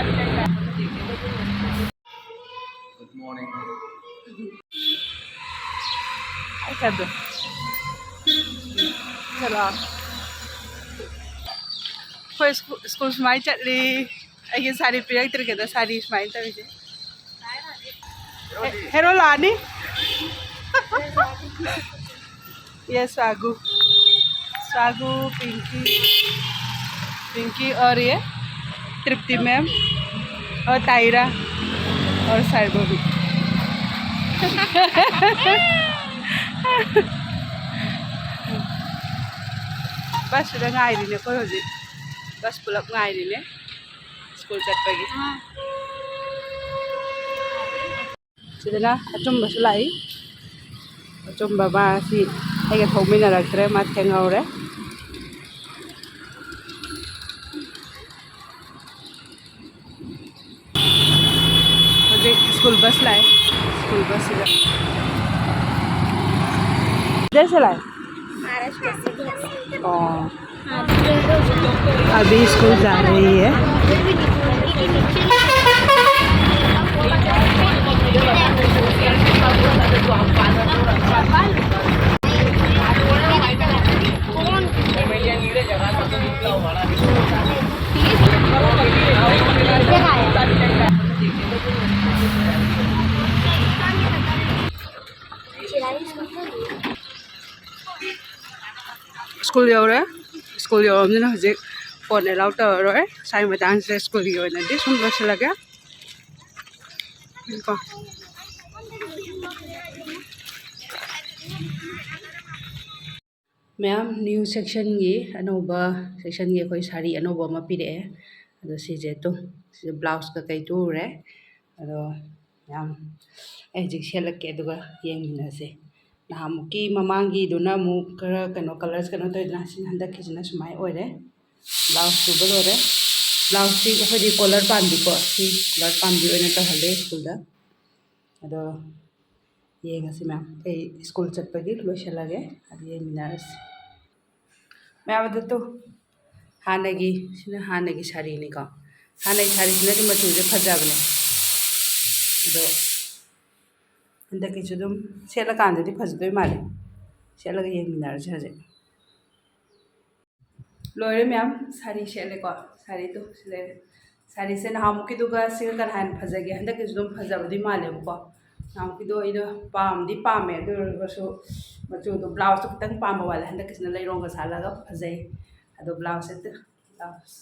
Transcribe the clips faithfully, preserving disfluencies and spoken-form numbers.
Good morning. ꯑꯩ ꯀꯩꯅꯣ꯫ ꯆꯠꯂꯣ꯫ ꯑꯩꯈꯣꯏ ꯁ꯭ꯀꯨꯜ, ꯁ꯭ꯀꯨꯜ ꯁꯨꯃꯥꯏꯅ ꯆꯠꯂꯤ꯫ ꯑꯩꯒꯤ ꯁꯥꯔꯤ ꯄꯤꯔꯛꯇ꯭ꯔꯤꯉꯩꯗ ꯁꯥꯔꯤ ꯁꯨꯃꯥꯏꯅ ꯇꯧꯔꯤꯁꯦ꯫ ꯍꯦ-, ꯍꯦꯔꯣ ꯂꯥꯛꯑꯅꯤ꯫ ये स्वागु, स्वागु, पिंकी, पिंकी और ये तृप्ति मैम और तायरा और साइबो भी। बस ꯁꯤꯗ ꯉꯥꯏꯔꯤꯅꯦ ꯑꯩꯈꯣꯏ ꯍꯧꯖꯤꯛ꯫ ꯕꯁ ꯄꯨꯂꯞ ꯉꯥꯏꯔꯤꯅꯦ ꯁ꯭ꯀꯨꯜ ꯆꯠꯄꯒꯤ꯫ ꯁꯤꯗꯅ ꯑꯆꯨꯝꯕꯁꯨ ꯂꯥꯛꯏ꯫ ꯑꯆꯨꯝꯕ ꯃꯥꯁꯤ ꯑꯩꯒ ꯊꯣꯛꯃꯤꯟꯅꯔꯛꯇ꯭ꯔꯦ, ꯃꯥ ꯊꯦꯡꯍꯧꯔꯦ꯫ ꯍꯧꯖꯤꯛ ꯁ꯭ꯀꯨꯜ ꯕꯁ ꯂꯥꯛꯑꯦ꯫ ꯁ꯭ꯀꯨꯜ ꯕꯁꯁꯤꯗ꯫ ꯀꯗꯥꯏꯁꯦ ꯂꯥꯛꯑꯦ? ꯑꯣ꯫ अभी स्कूल जा रही है। ꯁ꯭ꯀꯨꯜ ꯌꯧꯔꯦ꯫ ꯁ꯭ꯀꯨꯜ ꯌꯧꯔꯕꯅꯤꯅ ꯍꯧꯖꯤꯛ ꯐꯣꯟ ꯑꯦꯂꯥꯎ ꯇꯧꯔꯔꯣꯏ꯫ ꯁ꯭ꯋꯥꯏ ꯃꯇꯥꯡꯁꯦ ꯁ꯭ꯀꯨꯜꯒꯤ ꯑꯣꯏꯅꯗꯤ ꯁꯨꯝ ꯂꯣꯏꯁꯤꯜꯂꯒꯦ꯫ ꯀꯣ꯫ ꯃꯌꯥꯝ, ꯅ꯭ꯌꯨ ꯁꯦꯛꯁꯟꯒꯤ ꯑꯅꯧꯕ, ꯁꯦꯛꯁꯟꯒꯤ ꯑꯩꯈꯣꯏ ꯁꯥꯔꯤ ꯑꯅꯧꯕ ꯑꯃ ꯄꯤꯔꯛꯑꯦ꯫ ꯑꯗꯣ ꯁꯤꯁꯦ ꯇꯨ, ꯁꯤꯁꯦ ꯕ꯭ꯂꯥꯎꯁ ꯀꯩꯀꯩ ꯇꯨꯔꯦ꯫ ꯑꯗꯣ ꯃꯌꯥꯝ, ꯑꯩ ꯍꯧꯖꯤꯛ ꯁꯦꯠꯂꯛꯀꯦ ꯑꯗꯨꯒ ꯌꯦꯡꯃꯤꯟꯅꯁꯦ꯫ ꯅꯍꯥꯟꯃꯨꯛꯀꯤ ꯃꯃꯥꯡꯒꯤꯗꯨꯅ ꯑꯃꯨꯛ ꯈꯔ ꯀꯩꯅꯣ, ꯀꯂꯔꯁ ꯀꯩꯅꯣ ꯇꯧꯋꯤꯗꯅ, ꯁꯤꯅ ꯍꯟꯗꯛꯀꯤꯁꯤꯅ ꯁꯨꯃꯥꯏꯅ ꯑꯣꯏꯔꯦ꯫ ꯕ꯭ꯂꯥꯎꯁ ꯇꯨꯕ ꯂꯣꯏꯔꯦ꯫ ꯕ꯭ꯂꯥꯎꯁꯇꯤ ꯑꯩꯈꯣꯏꯗꯤ ꯀꯣꯂꯔ ꯄꯥꯟꯕꯤꯀꯣ, ꯁꯤ ꯀꯣꯂꯔ ꯄꯥꯟꯕꯤ ꯑꯣꯏꯅ ꯇꯧꯍꯜꯂꯦ ꯁ꯭ꯀꯨꯜꯗ꯫ ꯑꯗꯣ ꯌꯦꯡꯉꯁꯤ ꯃꯌꯥꯝ, ꯑꯩ ꯁ꯭ꯀꯨꯜ ꯆꯠꯄꯒꯤ ꯂꯣꯏꯁꯤꯜꯂꯒꯦ, ꯑꯗꯨ ꯌꯦꯡꯃꯤꯟꯅꯔꯁꯤ꯫ ꯃꯌꯥꯝ ꯑꯗꯨ ꯇꯨ, ꯍꯥꯟꯅꯒꯤ, ꯁꯤꯅ ꯍꯥꯟꯅꯒꯤ ꯁꯥꯔꯤꯅꯤꯀꯣ꯫ ꯍꯥꯟꯅꯩ ꯁꯥꯔꯤꯁꯤꯅꯗꯤ ꯃꯆꯨꯁꯦ ꯐꯖꯕꯅꯦ꯫ ꯑꯗꯣ ꯍꯟꯗꯛꯀꯤꯁꯨ ꯑꯗꯨꯝ ꯁꯦꯠꯂꯀꯥꯟꯗꯗꯤ ꯐꯖꯗꯣꯏ ꯃꯥꯜꯂꯦ꯫ ꯁꯦꯠꯂꯒ ꯌꯦꯡꯃꯤꯟꯅꯔꯁꯦ ꯍꯧꯖꯤꯛ꯫ ꯂꯣꯏꯔꯦ ꯃꯌꯥꯝ, ꯁꯥꯔꯤ ꯁꯦꯠꯂꯦꯀꯣ꯫ ꯁꯥꯔꯤꯗꯣ ꯁꯤ ꯂꯩꯔꯦ꯫ ꯁꯥꯔꯤꯁꯦ ꯅꯍꯥꯟꯃꯨꯛꯀꯤꯗꯨꯒ ꯁꯤꯒ ꯀꯅꯥ ꯍꯦꯟꯅ ꯐꯖꯒꯦ? ꯍꯟꯗꯛꯀꯤꯁꯨ ꯑꯗꯨꯝ ꯐꯖꯕꯗꯤ ꯃꯥꯜꯂꯦꯕꯀꯣ꯫ ꯅꯍꯥꯟꯃꯨꯛꯀꯤꯗꯣ ꯑꯩꯗꯣ ꯄꯥꯝꯗꯤ ꯄꯥꯝꯃꯦ, ꯑꯗꯨ ꯑꯣꯏꯔꯒꯁꯨ ꯃꯆꯨꯗꯣ, ꯕ꯭ꯂꯥꯎꯁꯇꯣ ꯈꯤꯇꯪ ꯄꯥꯝꯕ ꯋꯥꯠꯂꯦ꯫ ꯍꯟꯗꯛꯀꯤꯁꯤꯅ ꯂꯩꯔꯣꯡꯒ ꯁꯥꯠꯂꯒ ꯐꯖꯩ꯫ ꯑꯗꯣ ꯕ꯭ꯂꯥꯎꯁꯁꯦ, ꯕ꯭ꯂꯥꯎꯁ,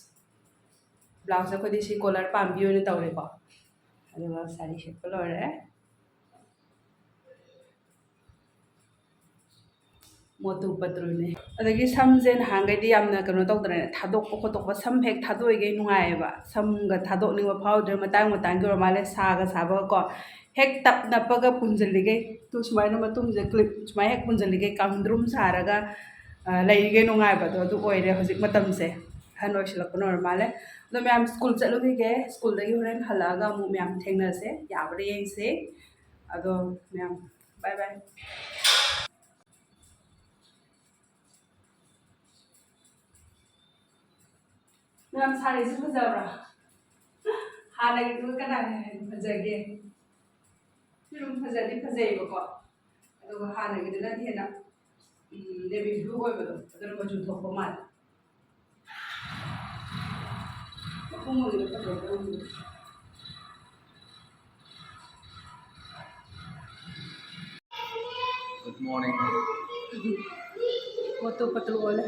ꯕ꯭ꯂꯥꯎꯁꯁꯦ ꯑꯩꯈꯣꯏꯗꯤ ꯁꯤ ꯀꯣꯂꯔ ꯄꯥꯝꯕꯤ ꯑꯣꯏꯅ ꯇꯧꯔꯦꯀꯣ꯫ ꯑꯗꯨꯒ ꯁꯥꯔꯤ ꯁꯦꯠꯄ ꯂꯣꯏꯔꯦ꯫ ꯃꯣꯇꯨ ꯄꯇꯂꯨꯅꯦ꯫ ꯑꯗꯒꯤ ꯁꯝꯁꯦ ꯅꯍꯥꯟꯈꯩꯗꯤ ꯌꯥꯝꯅ ꯀꯩꯅꯣ ꯇꯧꯗ꯭ꯔꯦꯅꯦ, ꯊꯥꯗꯣꯛꯄ ꯈꯣꯠꯇꯣꯛꯄ, ꯁꯝ ꯍꯦꯛ ꯊꯥꯗꯣꯛꯏꯈꯩ ꯅꯨꯡꯉꯥꯏꯌꯦꯕ꯫ ꯁꯝꯒ ꯊꯥꯗꯣꯛꯅꯤꯡꯕ ꯐꯥꯎꯗ꯭ꯔꯦ, ꯃꯇꯥꯡ ꯃꯇꯥꯡꯒꯤ ꯑꯣꯏꯔ ꯃꯥꯜꯂꯦ, ꯁꯥꯒ ꯁꯥꯕꯒꯀꯣ꯫ ꯍꯦꯛ ꯇꯞ ꯅꯞꯄꯒ ꯄꯨꯟꯁꯤꯜꯂꯤꯈꯩ, ꯇꯨ ꯁꯨꯃꯥꯏꯅ ꯃꯇꯨꯡꯁꯦ ꯀ꯭ꯂꯤꯞ ꯁꯨꯃꯥꯏꯅ ꯍꯦꯛ ꯄꯨꯟꯁꯤꯜꯂꯤꯈꯩ ꯀꯥꯡꯗ꯭ꯔꯨꯝ ꯁꯥꯔꯒ, ꯑ, ꯂꯩꯔꯤꯈꯩ ꯅꯨꯡꯉꯥꯏꯕꯗꯣ ꯑꯗꯨ ꯑꯣꯏꯔꯦ ꯍꯧꯖꯤꯛ ꯃꯇꯝꯁꯦ꯫ ꯑꯍꯟ ꯑꯣꯏꯁꯤꯜꯂꯛꯄꯅ ꯑꯣꯏꯔ ꯃꯥꯜꯂꯦ꯫ ꯑꯗꯣ ꯃꯌꯥꯝ ꯁ꯭ꯀꯨꯜ ꯆꯠꯂꯨꯈꯤꯒꯦ, ꯁ꯭ꯀꯨꯜꯗꯒꯤ ꯍꯣꯔꯦꯟ ꯍꯜꯂꯛꯑꯒ ꯑꯃꯨꯛ ꯃꯌꯥꯝ ꯊꯦꯡꯅꯁꯦ, ꯌꯥꯕ꯭ꯔꯥ ꯌꯦꯡꯁꯦ꯫ ꯑꯗꯣ ꯃꯌꯥꯝ ꯕꯥꯏ ꯕꯥꯏ꯫ ꯃꯌꯥꯝ ꯁꯥꯔꯤꯁꯦ ꯐꯖꯕ꯭ꯔꯥ? ꯍꯥꯟꯅꯒꯤꯗꯨꯒ ꯀꯅꯥꯅ ꯍꯦꯟꯅ ꯐꯖꯒꯦ? ꯁꯤ ꯑꯗꯨꯝ ꯐꯖꯗꯤ ꯐꯖꯩꯌꯦꯕꯀꯣ, ꯑꯗꯨꯒ ꯍꯥꯟꯅꯒꯤꯗꯨꯅꯗꯤ ꯍꯦꯟꯅ, ꯎꯝ, navy blue ꯑꯣꯏꯕꯗꯣ, ꯑꯗꯨꯅ ꯃꯆꯨ ꯊꯣꯛꯄ ꯃꯥꯜꯂꯦ꯫ ꯃꯈꯣꯡ ꯑꯣꯏꯅ ꯐꯖꯕ ꯑꯣꯏꯕꯗꯣ꯫ Good morning. ꯃꯣꯇꯨ ꯄꯇꯂꯨ ꯑꯣꯜꯂꯦ꯫